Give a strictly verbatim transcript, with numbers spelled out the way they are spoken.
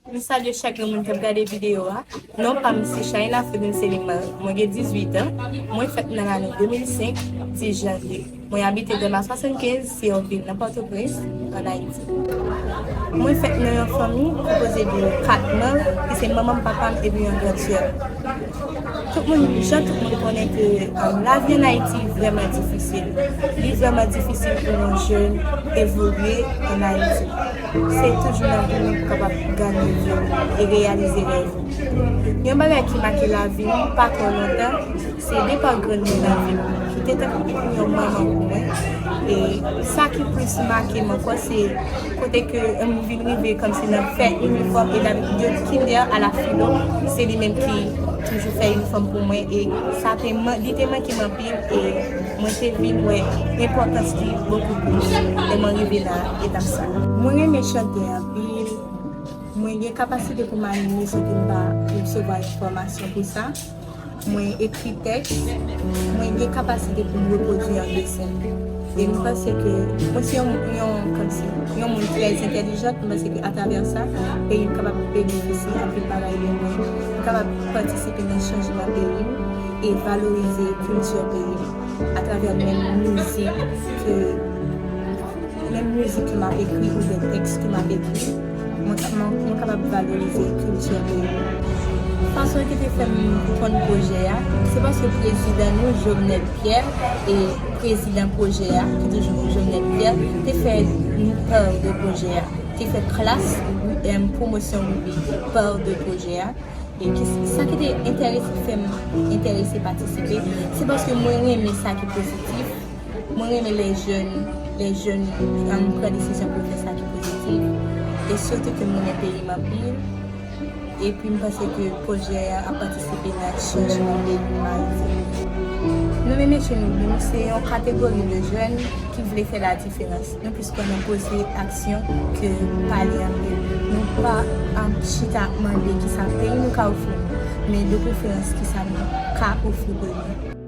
M salye chak grenn moun k ap gade videyo a. Non pa m se Shaina Fredine Céline Marie. Mwen gen dizuit an. Mwen fèt nan lane de mil senk, dis janvye. Mwen abite Dèlma swasannkenz, se yon vil nan Pòtoprens, ann Ayiti. Mwen fèt nan yon fanmi konpoze de kat manm, ki se manman m, papa m epi yon gran sè m. Tout moun, jan tout moun konnen ke, um, lavi ann Ayiti vrèman difisil. Li vrèman difisil pou yon jèn evolye ann Ayiti. Se toujou nan goumen pou kapab gade je w e reyalize rèv ou. Yon bagay ki make lavi m pa twò lontan, se depa grann mwen nan vi m, ki te tankou yon manman pou mwen. E sa ki plis make m ankò, se kote ke m vin rive kòmsi nan fè inifòm, e de kinder a la filo, se li menm ki toujou fè inifòm pou mwen, e sa te man-, li te manke m anpil, e mwen te vin wè enpòtans li bokou plis lè mwen rive nan etap sa. Mwen renmen chante anpil, mwen gen kapasite pou m anime san ke m pa resevwa fòmasyon pou sa. Mwen ekri tèks, mwen gen kapasite pou m repwodui yon desen. E m panse ke mwen se yon, yon, kòmsi, yon moun trè entèlijant, m panse ke atravè sa, peyi m kapab benefisye anpil bagay de mwen. M kapab patisipe nan chanjman peyi m e valorize kilti peyi m atravè menm mizik ke, menm mizik ke m ap ekri oubyen tèks ke m ap ekri, mwen, mwen, mwen kapab valorize kilti peyi m. Fason ki te fè m konn pwojè a, se paske prezidan nou, Jovenel Pierre, e prezidan pwojè a, ki toujou Jovenel Pierre, te fè nou part de pwojè a, te fè klas, em, pwomosyon wi, part de pwojè a. E ki, sa ki te enterese, fè m enterese patisipe, se paske mwen renmen sa ki pozitif, mwen renmen lè jèn, lè jèn, um, pran desizyon pou fè sa ki pozitif, e sitou ke m renmen peyi m anpil, epi m panse ke pwojè a ap patisipe nan chanjman peyi m Ayiti. Nou menm mesye nou, nou se yon kategori de jèn ki vle fè la diferans. Nou plis kwè nan poze aksyon ke pale anpil. Nou pa ap chita ap mande kisa peyi nou ka ofri nou, men de preferans kisa nou ka ofri peyi nou.